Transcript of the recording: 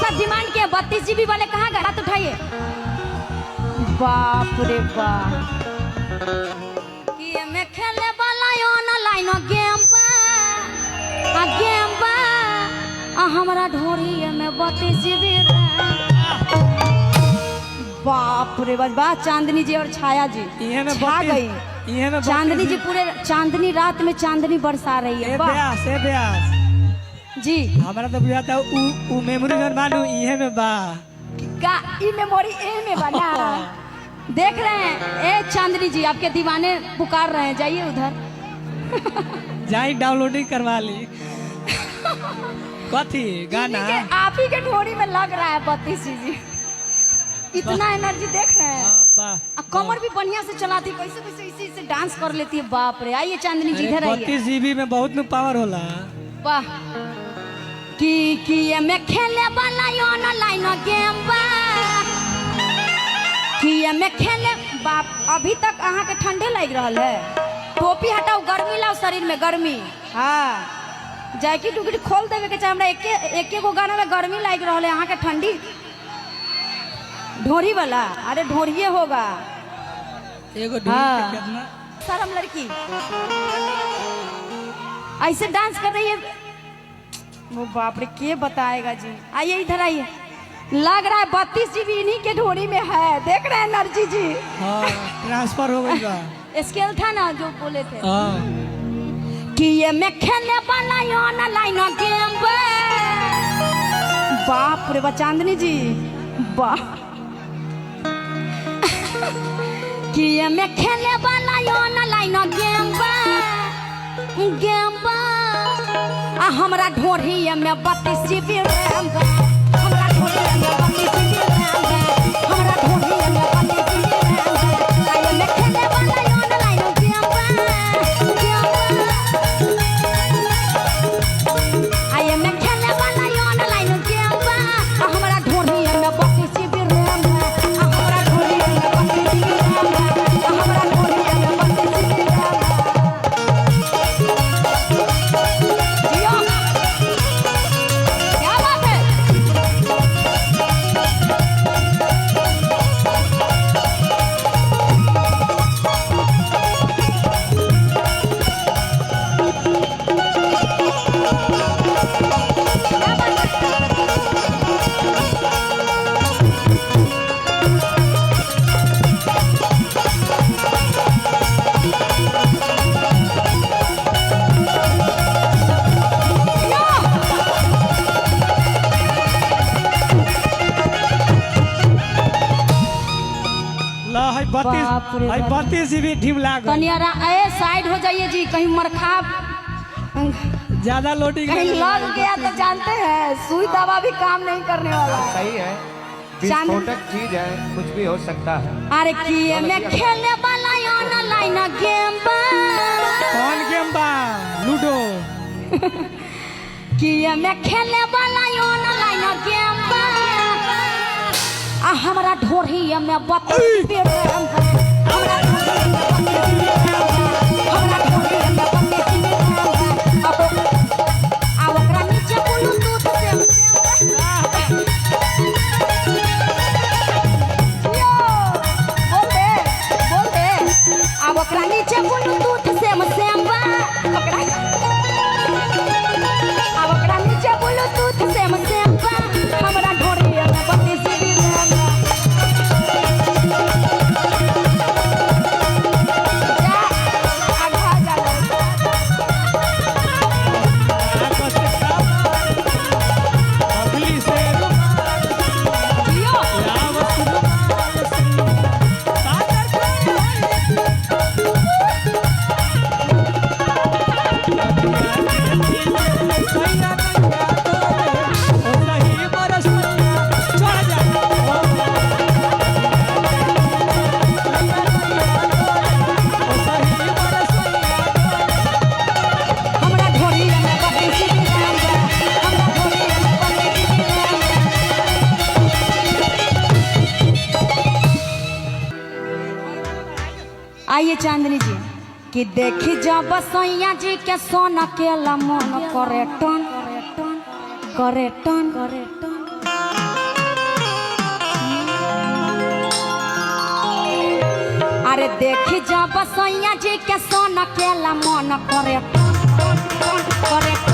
सब डिमांड किए, 32 जीबी वाले कहाँ गए? हाथ उठाइए। बाप रे बाप! कि एमे खेले वाला ऑनलाइन गेम बा, आ गेम बा, आ हमरा ढोरी में 32 जीबी। बाप रे बाप! वाह चांदनी जी और छाया जी, इहे में छा 32 गई। इहे में चांदनी जी, पूरे चांदनी रात में चांदनी बरसा रही है। ए वाह! ब्यास, ए ब्यास। जी। हमरा तो बुझाता उ उ मेमोरी जौन बानू, इहे में बा। का ई मेमोरी ए में बना देख रहे हैं? ए चांदनी जी, आपके दीवाने पुकार रहे हैं, जाइए उधर। जाई, डाउनलोडिंग करवा ली। कथी गाना? इन्हीं के, आप ही के ढोरी में लग रहा है 32 जी। इतना एनर्जी देख रहे हैं। हाँ, वाह! आ कमर भी बढ़िया से चलाती है, कैसे कैसे इसी से डांस कर लेती है। बाप रे! आइए चांदनी जी, इधर आइए। 32 जीबी में बहुत नु पावर होला। वाह! कि एमे खेले वाला ऑनलाइन गेम बा, कि एमे खेले। बाप, अभी तक अहाँ के ठंडे लग रहल है। टोपी हटाओ, गर्मी लाओ शरीर में गर्मी। हाँ, जैकेट उकेट खोल देवे के चाहे। हमरा एके एके गो गाना में गर्मी लाग रहल है, अहाँ के ठंडी। ढोरी वाला? अरे ढोरिए होगा। एगो ढोरी हाँ। के कितना? शर्म लड़की ऐसे डांस कर रही है। वो बाप रे, के बताएगा जी। आइए, इधर आइए। लग रहा है 32 जीबी इन्हीं के ढोरी में है। देख रहे हैं एनर्जी जी? हाँ, ट्रांसफर हो गई बा। स्केल था ना जो बोले थे कि ये मैं खेले वाला ऑनलाइन गेम बा। बाप रे बा! चांदनी जी, वाह! कि ये मैं खेले वाला ऑनलाइन गेम बा, गेम बा, आ हमरा ढोरी में 32 जीबी रैम बा। हमरा ढोरी में 32 जीबी रैम बा। हमरा ढोरी में 32 जीबी रैम बा। आ ये में खेले वाला ऑनलाइन गेम बा, गेम बा। आ ये में खेले वाला ऑनलाइन गेम बा। आ हमरा ढोरी में 32 जीबी रैम बा। आ हमरा ढोरी में 32 जीबी रैम बा। आ हमरा ढोरी में 32 जीबी रैम बा। जियो, क्या बात है! क्या बात है! जियो! ल है 32 बाप रे है बाप। 32 जीबी ढीम लागल। तनिया ए साइड हो जाइए जी, कहीं मरखा ज्यादा लोडिंग कहीं लग गया तो जानते हैं, सुई दवा भी काम नहीं करने वाला है। सही है, विस्फोटक चीज है, कुछ भी हो सकता है। अरे किए में खेले वाला ऑनलाइन गेम बा। कौन गेम बा? लूडो? किए में खेले वाला ऑनलाइन गेम बा। आ हमरा ढोरी में 32 रैम बा। हमरा ढोरी में 32 रैम बा। हमरा ढोरी में 32 रैम बा। अब आ ओकरा नीचे ब्लूटूथ से जियो, बोल दे, बोल दे। अब ओकरा नीचे ब्लूटूथ सेम सेम बा। ओकरा, अब ओकरा नीचे ब्लूटूथ सेम सेम बा। हमरा ढोरी में 32 जीबी रैम बा। जा, आगा जा लो। अगली से रुमाल जियो। आवत रुमाल से सादर कोई सैया नैया तोरे ओ सही बरसैया चढ़ जा ओ सैया नैया तोरे ओ सही बरसैया। हमरा ढोरी में 32 जीबी रैम बा। हमरा ढोरी में 32 जीबी रैम बा। आइए चांदनी जी। कि देखी जब सैया जी के सोना के मन करे टन, करे टन, करे टन। अरे देखी जब सैया जी के सोन केला मन करे टन टन टन करे।